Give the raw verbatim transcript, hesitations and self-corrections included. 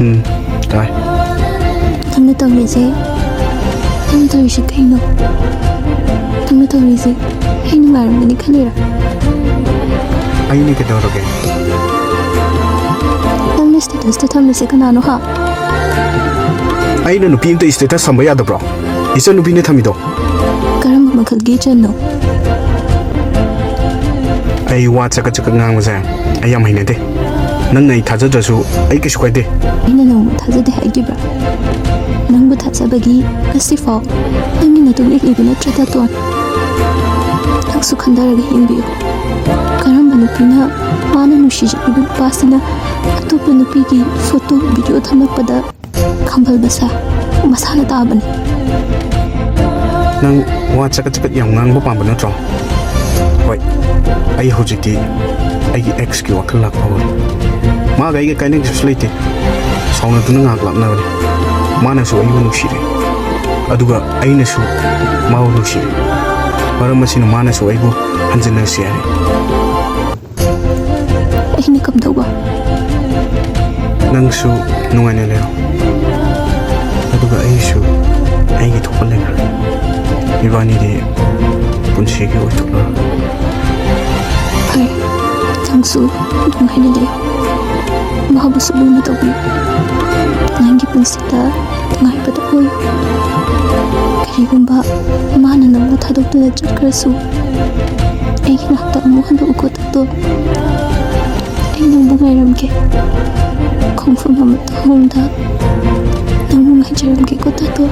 ꯎꯝ, ꯇꯥꯏ꯫ ꯅꯪꯅ ꯇꯧꯔꯤꯁꯦ, ꯅꯪꯅ ꯇꯧꯔꯤꯁꯦ ꯀꯩꯅꯣ? ꯅꯪꯅ ꯇꯧꯔꯤꯁꯦ ꯑꯩ ꯅꯨꯡꯉꯥꯏꯔꯝꯒꯅꯤ ꯈꯜꯂꯤꯔꯥ? ꯑꯩꯅ ꯀꯩꯗꯧꯔꯒꯦ? ꯅꯪꯅ status ꯇ ꯊꯝꯃꯤꯁꯦ ꯀꯅꯥꯅꯣ, ꯍꯥ? ꯑꯩꯅ ꯅꯨꯄꯤ ꯑꯝꯇ status ꯊꯝꯕ ꯌꯥꯗꯕ꯭ꯔꯣ? ꯏꯆꯟ ꯅꯨꯄꯤꯅ ꯊꯝꯃꯤꯗꯣ꯫ ꯀꯔꯝꯕ ꯃꯈꯜꯒꯤ ꯏꯆꯟꯅꯣ? ꯑꯩ ꯋꯥ ꯆꯀꯠ ꯆꯀꯠ ꯉꯥꯡꯕꯁꯦ ꯑꯩ ꯌꯥꯝ ꯍꯩꯅꯗꯦ꯫ ꯅꯪꯅ ꯑꯩ ꯊꯥꯖꯗ꯭ꯔꯁꯨ ꯑꯩ ꯀꯩꯁꯨ ꯀꯥꯏꯗꯦ꯫ ꯑꯩꯅ ꯅꯪꯕꯨ ꯊꯥꯖꯗꯦ ꯍꯥꯏꯈꯤꯕ꯭ꯔꯥ? ꯅꯪꯕꯨ ꯊꯥꯖꯕꯒꯤ ꯉꯁꯤꯐꯥꯎ ꯅꯪꯒꯤ ꯅꯇꯨꯡ ꯏꯜꯂꯤꯕ ꯅꯠꯇ꯭ꯔꯥ, ꯇꯥꯇꯣꯟ? ꯅꯪꯁꯨ ꯈꯟꯊꯔꯒ ꯌꯦꯡꯕꯤꯌꯨ꯫ ꯀꯔꯝꯕ ꯅꯨꯄꯤꯅ ꯃꯥꯅ ꯅꯨꯡꯁꯤꯖꯔꯤꯕ ꯅꯨꯄꯥꯁꯤꯅ ꯑꯇꯣꯞꯄ ꯅꯨꯄꯤꯒꯤ photo, video ꯊꯝꯂꯛꯄꯗ ꯈꯝꯕꯜ ꯃꯁꯥ ꯃꯁꯥꯅ ꯇꯥꯕꯅꯤ꯫ ꯅꯪ ꯋꯥ ꯆꯀꯠ ꯆꯀꯠ ꯌꯥꯝ ꯉꯥꯡꯕ ꯄꯥꯝꯕ ꯅꯠꯇ꯭ꯔꯣ? ꯍꯣꯏ, ꯑꯩ ꯍꯧꯖꯤꯛꯇꯤ ꯑꯩꯒꯤ ex ꯀꯤ ꯋꯥꯈꯜ ꯂꯥꯛꯄ ꯍꯧꯔꯦ꯫ ꯃꯥꯒ ꯑꯩꯒ ꯀꯥꯏꯅꯈꯤꯕꯁꯨ ꯂꯩꯇꯦ꯫ ꯁꯥꯎꯅꯗꯨꯅ ꯉꯥꯏꯍꯥꯛ ꯂꯥꯛꯅꯕꯅꯤ꯫ ꯃꯥꯅꯁꯨ ꯑꯩꯕꯨ ꯅꯨꯡꯁꯤꯔꯦ, ꯑꯗꯨꯒ ꯑꯩꯅꯁꯨ ꯃꯥꯕꯨ ꯅꯨꯡꯁꯤꯔꯦ꯫ ꯃꯔꯝ ꯑꯁꯤꯅ ꯃꯥꯅꯁꯨ ꯑꯩꯕꯨ ꯍꯟꯖꯤꯟꯅꯁꯤ ꯍꯥꯏꯔꯦ꯫ ꯑꯩꯅ ꯀꯝꯗꯧꯕ? ꯅꯪꯁꯨ ꯅꯨꯡꯉꯥꯏꯅ ꯂꯩꯔꯣ, ꯑꯗꯨꯒ ꯑꯩꯁꯨ ꯑꯩꯒꯤ ꯊꯣꯛꯄ ꯂꯩꯈ꯭ꯔꯒꯦ꯫ ꯏꯕꯥꯅꯤꯗꯤ ꯄꯨꯟꯁꯤꯒꯤ ꯑꯣꯏꯊꯣꯛꯂꯔꯣꯏ꯫ ꯐꯔꯦ, ꯅꯪꯁꯨ ꯅꯨꯡꯉꯥꯏꯅ ꯂꯩꯌꯨ, ꯃꯥꯕꯨꯁꯨ ꯂꯨꯅ ꯇꯧꯕꯤꯌꯨ꯫ ꯅꯪꯒꯤ ꯄꯨꯟꯁꯤꯗ ꯅꯨꯡꯉꯥꯏꯕꯗ ꯑꯣꯏꯌꯨ꯫ ꯀꯔꯤꯒꯨꯝꯕ ꯃꯥꯅ ꯅꯪꯕꯨ ꯊꯥꯗꯣꯛꯇꯨꯅ ꯆꯠꯈ꯭ꯔꯁꯨ, ꯑꯩꯒꯤ ꯅꯥꯛꯇ ꯑꯃꯨꯛ ꯍꯜꯂꯛꯎꯀꯣ, ꯇꯥꯇꯣꯟ꯫ ꯑꯩ ꯅꯪꯕꯨ ꯉꯥꯏꯔꯝꯒꯦ꯫ ꯈꯣꯡꯐꯝ ꯑꯃꯠꯇ ꯍꯣꯡꯗ ꯅꯪꯕꯨ ꯉꯥꯏꯖꯔꯝꯒꯦꯀꯣ, ꯇꯥꯇꯣꯟ꯫